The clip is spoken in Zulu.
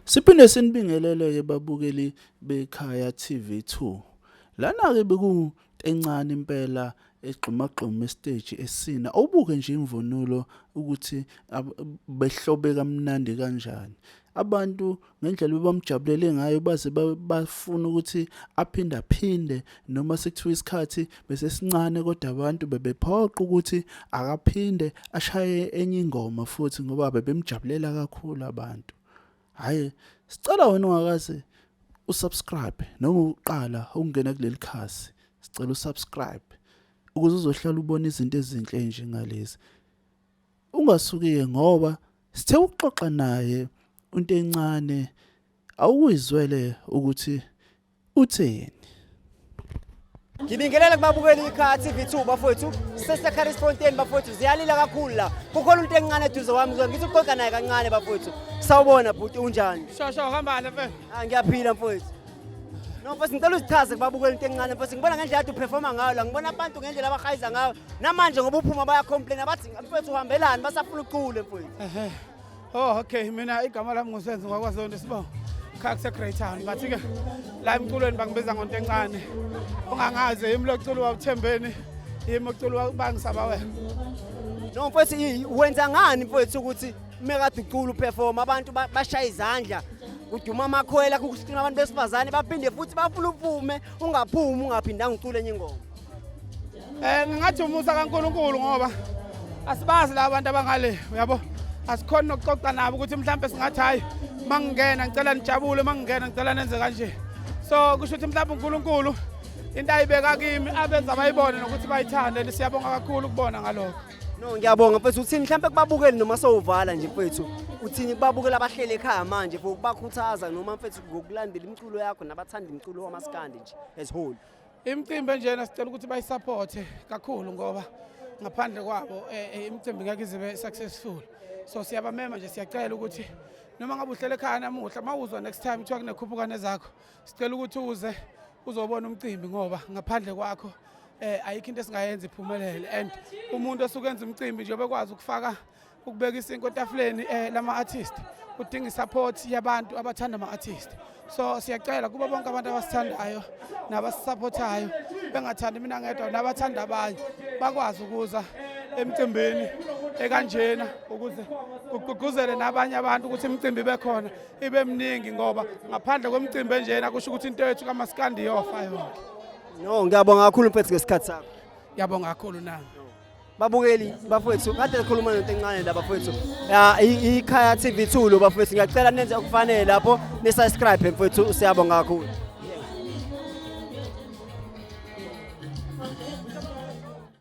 Siphinde sinibingelele-ke babukeli beKhaya TV2. Lana-ke bekunto encane impela egxumagxuma esiteji esina. Awubuke nje imvunulo ukuthi behlobe kamnandi kanjani. Abantu ngendlela bebamjabulele ngayo baze bafuna ukuthi aphinde aphinde noma sekuthiwa isikhathi besesincane kodwa abantu bebephoqa ukuthi akaphinde ashaye enye ingoma futhi ngoba bebemjabulela kakhulu abantu. Hhayi, sicela wena ungakaze usubscribe noma uqala ukungena kuleli khasi, sicela usubscribe ukuze uzohlala ubona izinto ezinhle njengalezi. Ungasuki-ke ngoba sithe ukuxoxa naye uNtencane awukuyizwele ukuthi utheni. Ngibingelele kubabukeli iKhaya TV2 bafowethu siseseCaris Fontaine bafowethu ziyalila kakhulu la kukhona into encane eduze kwami ngizwa ngithi uxoxa naye kancane bafowethu sawubona bhuti unjani Shosho uhamba kahle mfethu. Ah ngiyaphila mfowethu No mfowethu ngicela uzichaze kubabukeli into encane mfowethu ngibona ngendlela kade uperforma ngayo la ngibona abantu ngendlela abahayiza ngayo namanje ngoba uphuma bayacomplain bathi mfowethu uhambelani basafuna ucule mfowethu Ehhe. Oh okay mina igama lami nguSenzo ngakwaZondo sibongo. Khaya kuse Great Town but ke la emculweni bangibiza ngonto encane. Ungangazi yimi lo culo wawuthembeni yimi uculo bangisaba wena. No mfowethu wenza ngani mfowethu ukuthi mekade ucula uperform abantu bashaya izandla kuduma amakhwela kukuscream abantu besifazane baphinde futhi bafuna uphume ungaphumi ungaphindanga ucule enye ingoma. Eh ngingathi umusa kaNkuluNkulu ngoba asibazi la bantu abangale uyabo asikhoni nokuxoxa nabo ukuthi mhlawumbe singathi hayi mangingena ngicela nijabule mangingena ngicela nenze kanje so kusho ukuthi mhlawumbe uNkulunkulu into ayibeka kimi abenza bayibone nokuthi bayithande and siyabonga kakhulu ukubona ngalokho. No ngiyabonga mfethu uthini mhlawumbe kubabukeli noma sowuvala nje mfethu uthini kubabukeli abahleli ekhaya manje for ukubakhuthaza noma mfethu ngokulandela imiculo yakho nabathanda imiculo wamaskandi nje as whole. Imicimbi enjena sicela ukuthi bayisupporte kakhulu ngoba ngaphandle kwabo eh, eh, imicimbi ngeke izibe successful. So siyabamema nje siyacela ukuthi noma ngabe uhlele ekhaya namuhla mawuzwa next time kuthiwa kunekhuphuka nezakho sicela ukuthi uze uzobona umcimbi ngoba ngaphandle kwakho eh ayikho into esingayenza iphumelele and umuntu osuke enza umcimbi nje obekwazi ukufaka ukubeka isinkwa etafuleni eh lama artist udinga isupport yabantu abathanda ama artist so siyacela kuba bonke abantu abasithandayo nabasupportayo bengathandi mina ngedwa nabathanda abanye bakwazi ukuza emcimbini ekanjena ukuze kugqugquzele nabanye abantu ukuthi imicimbi ibe khona ibe mningi ngoba ngaphandle kwemicimbi enjena kusho ukuthi into yethu kamaskandi iyofa yonke. No ngiyabonga kakhulu mfethu ngesikhathi sakho. Ngiyabonga kakhulu nami. Babukeli bafowethu kade sikhuluma nento encane la bafowethu. Ya iKhaya TV 2 lo bafowethu ngiyacela nenze okufanele lapho ni subscribe mfowethu siyabonga kakhulu.